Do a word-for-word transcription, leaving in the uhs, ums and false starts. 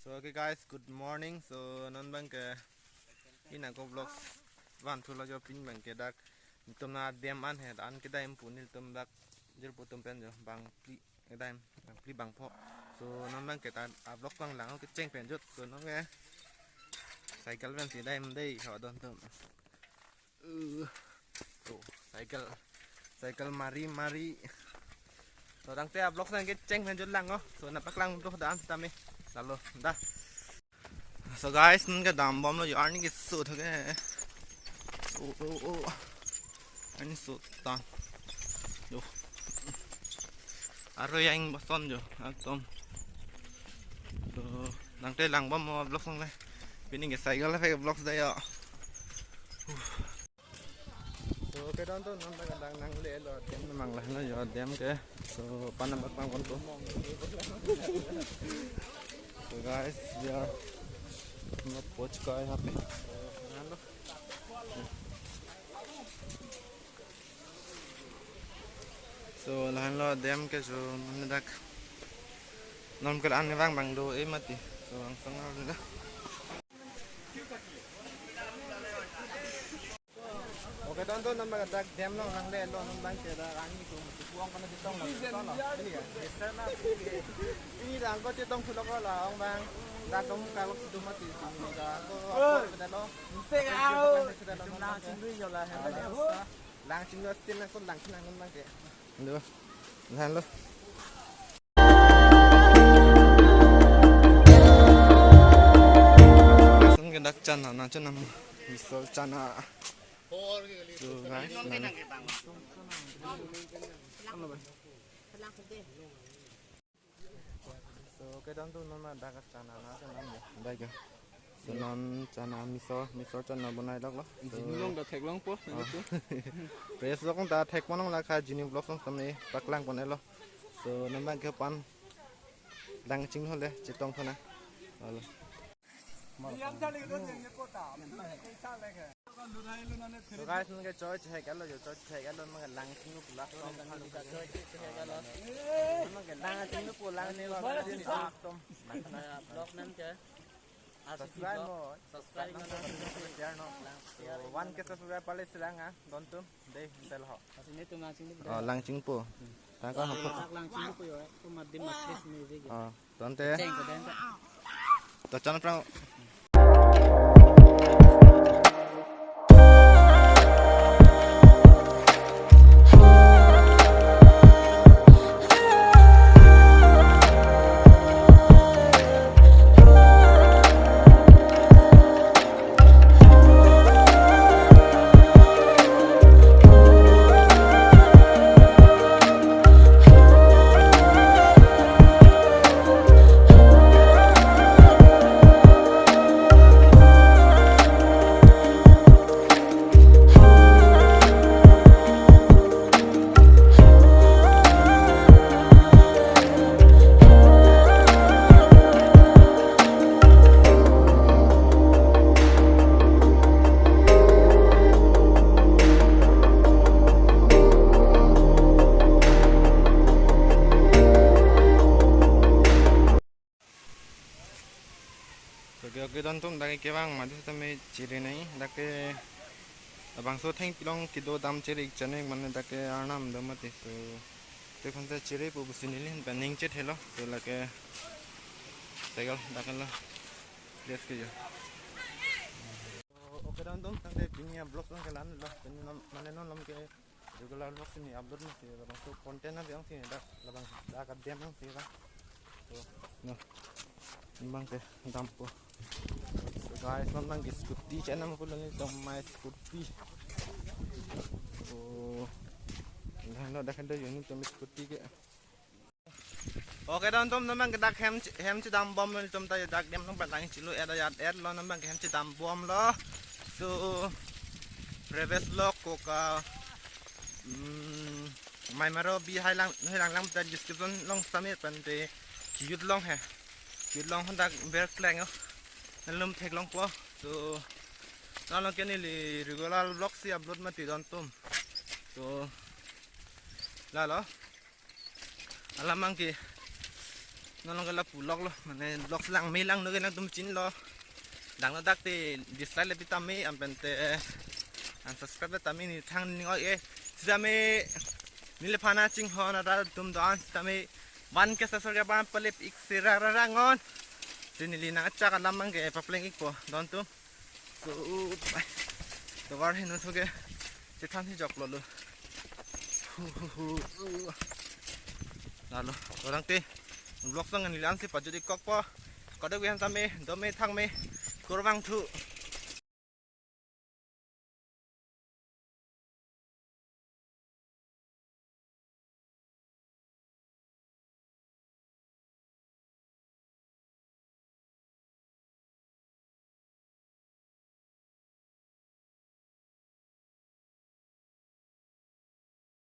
So, okay guys, good morning. So non abang ke pini ako vlogs van thulo jo, pini abang ke dak nelitum na dam an he, an kedam pu nelitum dak jirpo atum pen jo, bang phli kedam, bang phli bang pho. So non abang ke ta a vlog abang lang kecheng pen jut. So non ke cycle pen si dam dei ho don atum. Uh, tuh, cycle, cycle mari mari. So tangte a vlog abang kecheng pen jut lang ho. So nangpaklang tuh dan sitame. Lalo dah. So guys, non kedam bomlo jo, arni keso thake. Oh, oh, oh. Arni so tan. Yo. Aro yang boson jo, ekdom. So tangte lang bom mo vlog abang le. Pini ke cycle le vlog dei jo. So okay don atum, non abang ke dak nanglelo dam nangmanglo jo, dam ke. So pan nangpaklang pon tuh. So guys, we are not poch kai happy. So lahenlo dam ke, so mane dak non ke an abang bang do-e mati. So angsong lo dah. Okay don atum, non abang dak dam along nanglelo, non abang ke dak arni so puang kana chetong lo, chetong lo. Ini ya, biasa na. Ini dak ako chetong thulo ko la, ong bang. Dak dong ka lo situ mati, dak ako, ako kita lo. Sek au. Kita lo, non abang ke. Lang chinglo, stin ako lang ching non abang ke. Aduh. Lahenlo. Langsung ke dak chana, na chana, misol chana. So guys, na. So okay don atum, non ma dak chana na chana ya. Dak ya. So non chana, misol, misol chana bonai lok lo. So jini long ta theklongpo, ah, nelitum. Fresh lok ta thek ponlong, la kha jini vlog song sitame paklang pon-elo. So non abang ke pan lang chinglo le, chetong thona. Halo. So guys, non ke choi chehek-etlo jo, choi chehek-etlo, non ke lang chinglo pu lang. Choi chehek-etlo. Non ke lang chinglo pu lang ni, lang chinglo pu lang. Vlog nang ke. Subscribe mo. Subscribe mo. Share no. So one K subscribe pale si lang ah, don atum. Dei, misal ho. Asi nelitum lang chinglo pu. Oh, lang chingpo. Tangka hapot. Lang chinglo pu jo, tu madim matris music. Oh. Tangte. Cheng ke dente. To channel pran. So okay, okay, don atum, dak ke kevang mati sitame chere nai, dak ke labangso atheng pilong kedo dam chere ik chane mane dak ke arnam do mati. So te aphan ta chere pu pusi neli pen ning chethelo. So lake cycle dak lo. Let's go. So okay don atum, tangte pini a vlog abang ke la-anlo, pini non, mane non along ke regular vlog si neli upload mati, labangso content abang si neli dak, labang dak kedam abang si dak. So, no. Non abang ke dampo. So guys, non abang ke scooty chana pulo, nelitum mai scooty. Oh. Lahenlo dak kedo jo nelitum scooty ke. Okay don atum, non abang ke dak hem ch-, hem chedam bomlo, nelitum ta dak dam along pen lang chinglo-et ajat-etlo, non abang ke hem chedam bomlo. So previous vlog ko ka, mm, mai maro bi hai lang, hai lang lang ta description along sitame pen te kejut long he. Kejut long hon dak ber kleng ho. Nanglitum theklongpo. So non along ke neli regular vlog si upload mati don atum. So lalo. Alam abang ke Non along ke lapu vlog lo, mane vlog lang me lang no ke nangtum chinilo. Dang no dak te dislike le pitame, anpen te unsubscribe le tame, neli thang ning oi-e. Sitame neliphan chinghon arat atum do-an sitame one K subscriber ban palep ik si ra ra ra ngon. Si neli nangchak alam abang ke papleng ikpo don atum. So, tovar heno thu ke chethan si joklo lo. Hu, hu, hu, hu. Lalo, orang te vlog sang neli an si pajut ik kokpo. Kadokave aphan tame, dome thangme, kurvangthu.